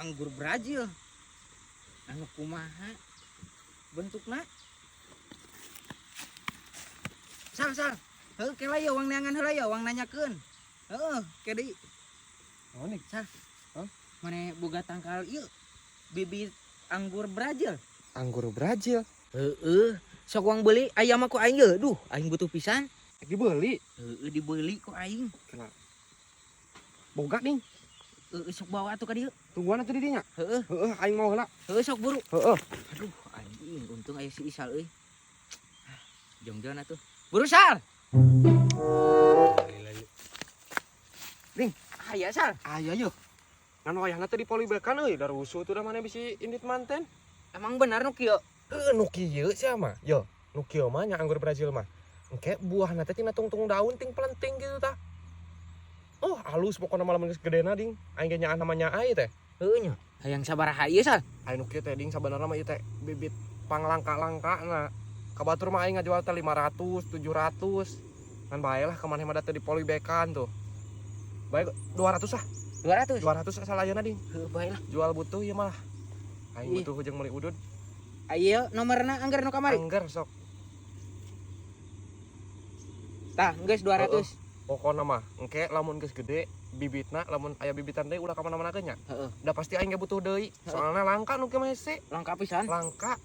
Anggur Brazil. Anu kumaha bentukna? Sal, sal. Heuh, kela ye wang neangan heula ye, wang nanyakeun. Heeh, ke deui. Oh nih. Sal. Hah? Mane boga tangkal ieu bibit anggur Brazil? Anggur Brazil. Heeh, sok wang beuli aya mah ku aing ye. Duh, aing butuh pisan. Dibeli. Heeh, dibeli ku aing. Boga nih. Heeh, sok bawa atuh ka dieu. Tungguan atuh di dinya. Heeh. Heeh, aing mau heula. Heeh, sok buru. Heeh. Aduh, anjing, untung aya si Isal euy. Ah, jongjon atuh. Buru, Sal. Ding. Aya, Sal. Aya yeuh. Ngan wayahna teh dipolibekan euy, da rusuh tuh da mana bisi indit manten. Emang benar nu kieu? Heeh, nu kieu sia mah. Yo, nu kieu mah nya anggur Brazil mah. Engke buahna teh tina tungtung daun ting pelenting gitu tah. Oh, halus pokokna mah lamun geus gedena, ding. Aing ge nyaah namanya ai teh. Heueuh nya. Hayang sabaraha ieu, Sal? Aing nu kieu teh, ding, sabenerna mah ieu teh bibit panglangka-langka na. Ka batur mah aing ngajual teh 500, 700. Ngan bae lah ka maneh mah da teu dipolibekan tuh. Bae 200 ah. 200. 200 asal ayeuna, ding. Heuh, bae lah. Jual butuh ieu mah. Aing Ih. butuh jeung meuli udud. Ayo nomorna anggar nu kamari. Anggar sok. Tah, geus 200. Heeh. Pokona mah engke lamun geus gede bibitna, lamun aya bibitan deui ulah ka mana-mana ge nya. Heeh. Da pasti aing ge butuh deui. Soalna langka nu kieu mah hese. Langka pisan. Langka.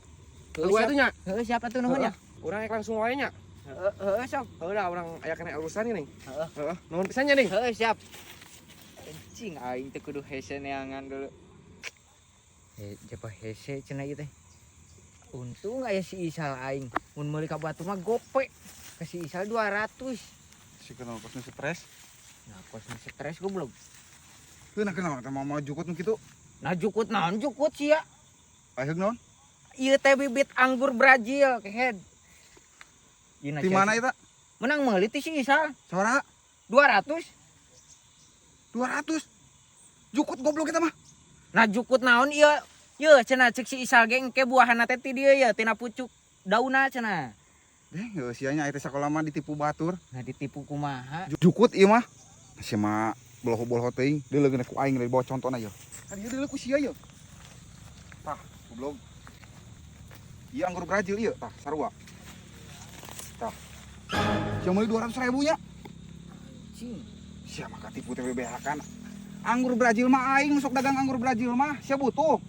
Heueuh, Eueuh siap. atuh nya. Heueuh, siapa tuh nuhun ya? Urang rek langsung wae nya. Heeh, heeh, sok. Heueuh da urang aya kena urusan ini. Heeh. Heeh, nuhun pisan nya, Ding. Heeh, siap. Anjing, aing teh kudu hese neangan dulu. Eh, japa hese cenah ieu teh. Untung aya si Isal aing. Mun meuli ka batu mah gope. Ke si Isal 200. Si kenal kosnya stres. Nah, kosnya stres goblok. Heuh, nah kenal teh mau jukut nu kitu. Nah, jukut naon jukut sia? Ayeuna naon? Ieu teh bibit anggur Brazil kehed. Di mana eta? Menang meuli ti si Isal. Sabaraha? 200. 200. Jukut goblok eta mah. Nah, jukut naon ieu? Yeuh cenah cek si Isal ge engke buahana teh ti dieu ye tina pucuk daunna cenah. Deh, heuh sia nya aya teh sakola mah ditipu batur. Nah, ditipu kumaha? Jukut ieu mah. Sia mah boloho-boloho teuing, deuleu ku aing dibawa contona ieu. Kan ieu deuleu ku sia ieu. Tah, goblok. Ieu anggur Brazil ieu, tah sarua. Tah. Sia meuli 200 ribu nya. Anjing. Sia mah katipu teh BBH kan. Anggur Brazil mah aing sok dagang anggur Brazil mah, sia butuh.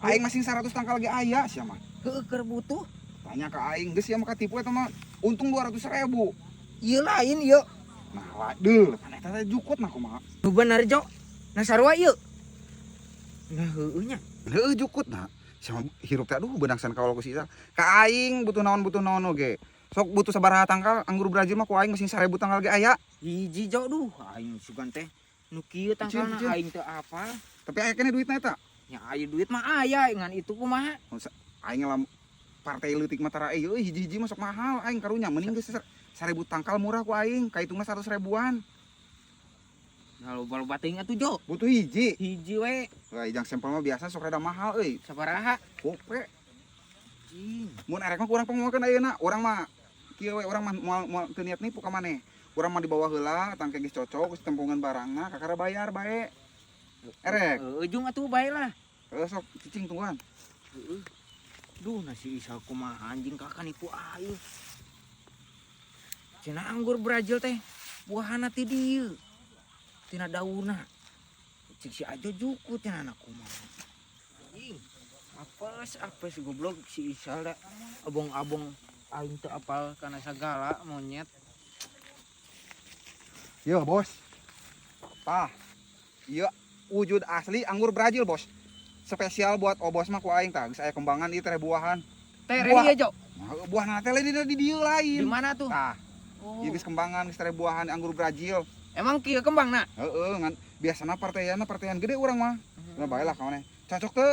Aing masing 100 tangkal ge aya sia mah. Heueuh, keur butuh. Tanya ke aing geus sia mah katipu eta mah untung 200 ribu. Ieu lain ieu. Nah, lah deul, pan eta teh jukut nah kumaha. Nu bener, Jo. Nah, sarua ieu. Nah, heueuh nya. Heueuh, jukut nah. Sia mah hirup teh aduh beunang san kaula ku si Isal. Ka aing butuh naon oge. Sok butuh sabaraha tangkal anggur Brazil mah ku aing masing 1000 tangkal ge aya. Hiji, Jo, duh aing sugan teh nu kieu tangkalna Cicil, cicil. Aing teu apal. Tapi aya keneh duitna eta. Nya aya duit mah aya, ngan itu kumaha? Aing lam partai leutik mah tara euy hiji-hiji mah sok mahal aing karunya mending geus 1000 tangkal murah ku aing kaitungna 100 ribuan. Nah, loba-loba teuing atuh, Jo. Butuh hiji. Hiji we. Wah, jang sampel mah biasa sok rada mahal euy. Sabaraha? Gope. Anjing. Mun erek mah kurang penguakeun ayeuna, urang mah kieu we, urang mah moal moal teu niat nipu ka maneh. Urang mah dibawa heula tangke geus cocok geus tempongan barangna kakara bayar bae. Erek. Heueuh, jung atuh bae lah. Heueuh, sok cicing tungguan. Heueuh. Duh, nasi Isal kumaha anjing kakak nipu aing. Cenah anggur Brazil teh buahana ti dieu. Tina daunna. Cik si Ajo jukut cenah anak kumaha. Anjing. Apes apes goblok si Isal da. Abong-abong aing teu apal kana sagala monyet. Yo, bos. Tah. Ieu wujud asli anggur Brazil, bos. Spesial buat obos mah ku aing tah, geus aya kembangan ieu teh buahan. Tereh Buah. ieu, Jo. Nah, buahna teh lain di dieu lain. Di mana tuh? Tah, Oh. ieu geus kembangan geus tereh buahan anggur Brazil. Emang kieu kembangna? Heeh, ngan biasana partaianna partaian gede urang mah. Nah, bae lah ka maneh. Cocok teu?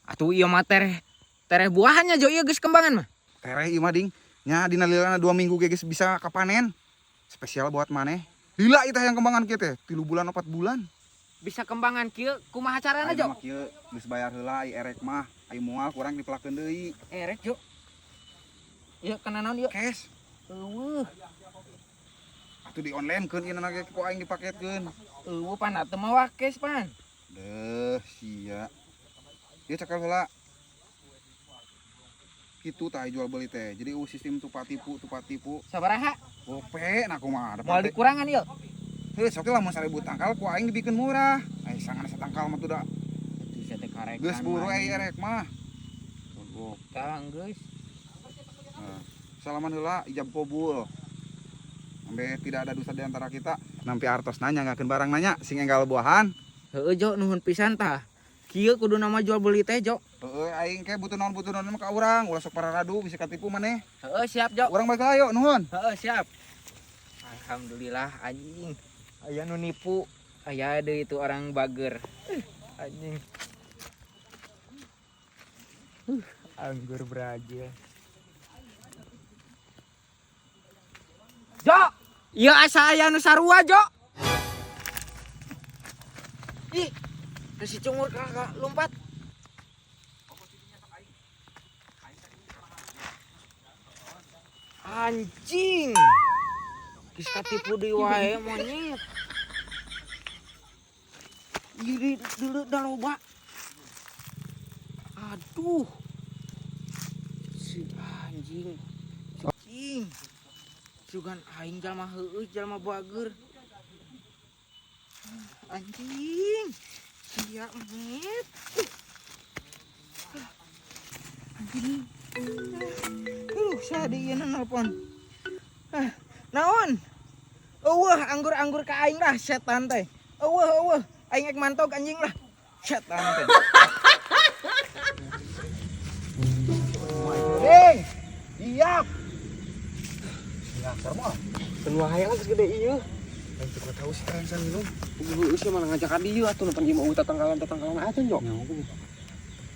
Atuh ieu mah tereh tereh buahannya, Jo, ieu geus kembangan mah. Tereh ieu mah, ding. Nya dina lilana 2 minggu ge geus bisa kapanen. Spesial buat maneh. Lila ieu teh yang kembangan kieu teh, 3 bulan 4 bulan. Bisa kembangan kieu kumaha carana, Ayeuna Jo? mah kieu geus bayar heula ai erek mah, ai moal kurang dipelakeun deui. Erek, Jo. Ieu kana naon ieu? Cash. Eueuh. Atuh di online keun ieu ge ku aing dipaketkeun. Eueuh, pan atuh mawa cash pan. Deh, sia. Ieu cekal heula. Kitu tah jual beli teh. Jadi sistem tupat tipu, tupat tipu. Sabaraha? Gope nah kumaha Moal dikurangan ieu. Heuh, sok lamun 1000 tangkal ku aing dibikeun murah. Ai sangan satangkal mah tuh da. Atuh sia teh karekan. Geus buru ai erek mah. Tah geus. Nah, salaman heula ijab kabul. Sampai tidak ada dosa di antara kita. Nampi artos nanya ngakeun barang nanya sing enggal buahan. Heueuh Jo, nuhun pisan tah. Kieu kudu nama jual beli teh Jo. Heueuh aing ke butuh naon mah ka urang, ulah sok pararadu bisa katipu maneh. Heueuh siap Jo. Urang balik ayo nuhun. Heueuh siap. Alhamdulillah anjing. Aya nu nipu, aya deui itu orang bager. Anjing. Anggur Brazil. Jo, ieu asa aya nu sarua Jo. Ih, si cungur kakak lompat. Anjing. Geus katipu deui wae monyet. Diri dulu dah loba. Aduh. Si anjing. Anjing. Sugan aing jalma heueuh jalma bager. Anjing. Sia monyet. Anjing. Sadi ieu nelpon. Naon? Eueuh anggur-anggur ka aing lah setan teh. Eueuh aing ek mantog anjing lah. Setan teh. Ding. Siap. Ya, sarua. Keun wae lah geus gede ieu. Aing teu tahu sih kalian minum. Heueuh sia malah ngajak ka dieu atuh nu pan ieu mah tatangkalan-tatangkalan aja Jo.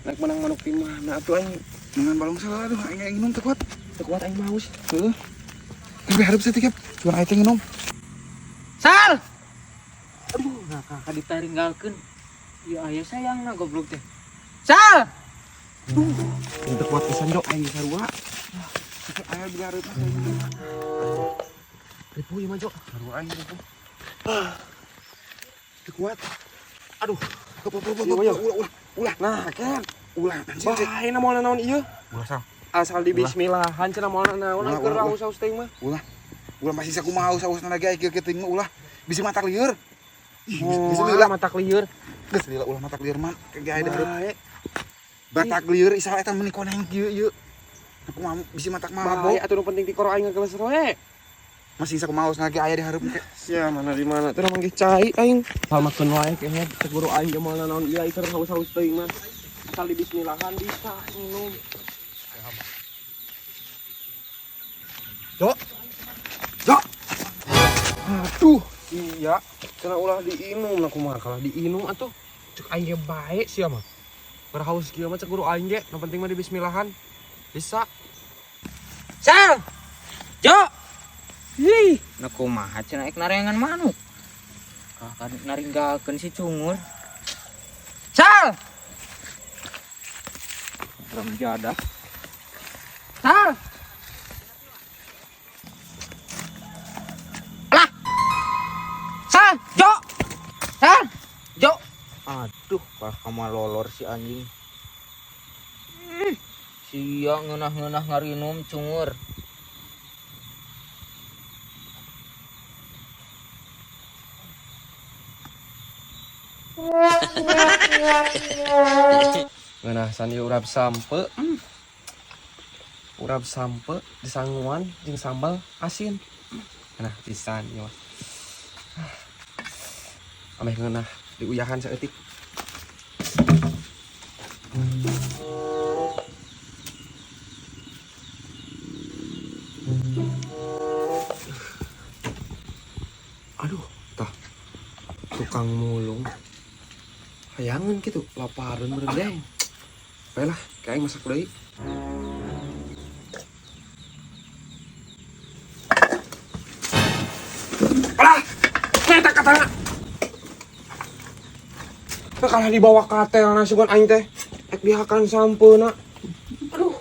Naik menang manuk di mana atuh aing Dengan balong salah aduh aing minum teu kuat. Teu kuat aing maus. Heeh. Tapi hareup saeutik cuman aing teh nginum. Sal. Aduh, nah kakak ditaringgalkeun. Ieu aya sayangna goblok teh. Sal. Aduh, teu kuat pisan Jo aing sarua. Aya di hareup. Ribu ieu mah Jo. Sarua aing ribu. Teu kuat. Aduh, Ulah ulah ulah. Nah, kan. Ulah anjing. Bae na moal naon ieu? Ulah sal. Asal di bismillahan cenah moal naon keur haus-haus teuing mah. Ulah. Ulah masih sakumaha haus-hausna lagi aya kieu-kieu teuing mah ulah. Bisi matak lieur. Ih, geus lila matak lieur. Geus lila ulah matak lieur mah kage aya hareup. Batak lieur isal eta meuni koneng kieu ieu. Aku mah bisi matak mabok. Bae atuh nu penting tikoro aing ngageles roe. Masih sakumaha hausna lagi aya di hareup ke. Sia mana di mana teh manggih cai aing. Salmakeun wae kehe cek guru aing ge moal naon ieu keur haus-haus teuing mah. Asal di bismillahan bisa minum. Jo. Jo. Aduh, iya. Cenah ulah diinum lah kumaha kalah diinum atuh. Cek aing ge bae sia mah. Berhaus kieu mah cek guru aing ge, nu penting mah di bismillahan. Bisa. Sal. Jo. Ih, na kumaha cenah ek narengan manuk. Kakak naringgalkeun si cungur. Sal. Jadah. Sal. Lah. Sal, Jo. Sal, Jo. Aduh, kalah kama lolor si anjing. Sia ngeunah-ngeunah ngarinum cungur. Ngeunah san ieu urap sampe. Urap sampe disanguan jeung sambal asin. Ngeunah pisan ieu mah. Ameh ngeunah diuyahan saeutik. Aduh, tah tukang mulung. Hayangan gitu, laparan meureun deh. Baiklah, kayak masak deui. Alah, eta katana. Teu kalah dibawa katel na sugan aing teh. Ek dihakan sampeuna. Aduh.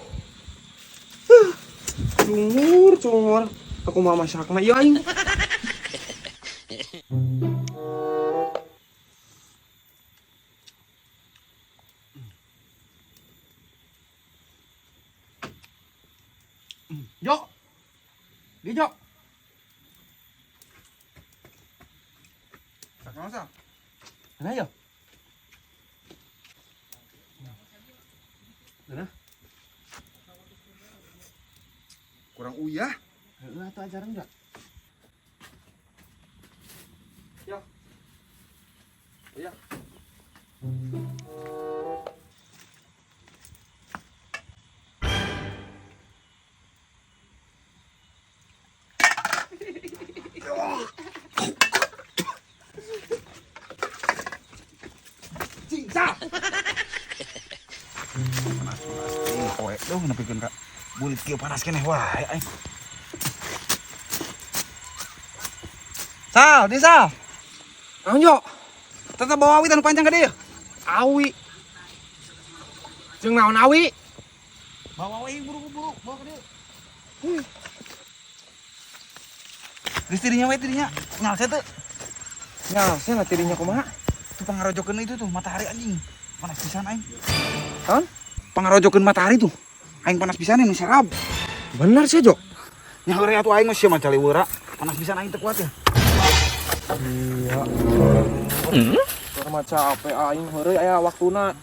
Cungur, cungur. Aku mah masakna ieu aing. Naon sah? Nah ya. Nah. Kurang uyah. Heeh atuh ajaran enggak? Ya. Iya. Cingsa. Panas panas. Poe dong nepikeun ka bulit kieu panas keneh wae aing. Sal, di sal. Naon yo? Tetep bawa awi anu panjang ka dieu. Awi. Jeung naon awi? Bawa awi buru-buru, bawa ka dieu. Geus tidinya we tidinya. Nyal teu. Ya, saya lah tidinya kumaha? Itu pangarojokeun itu tuh matahari anjing. Panas pisan aing. Naon? Pangarojokeun matahari tuh. Aing panas pisan ini serab. Bener sih, Jo. Nya heureuy atuh aing mah sia mah caliweura. Panas pisan aing teu kuat ya. Iya. Keur mah capek aing heureuy aya waktuna.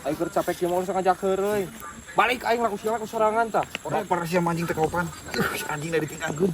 Aing keur capek kieu mah ulah ngajak heureuy. Balik aing laku sia ku sorangan tah. Baper sia anjing teh kaopan. Anjing da ditinggalkeun.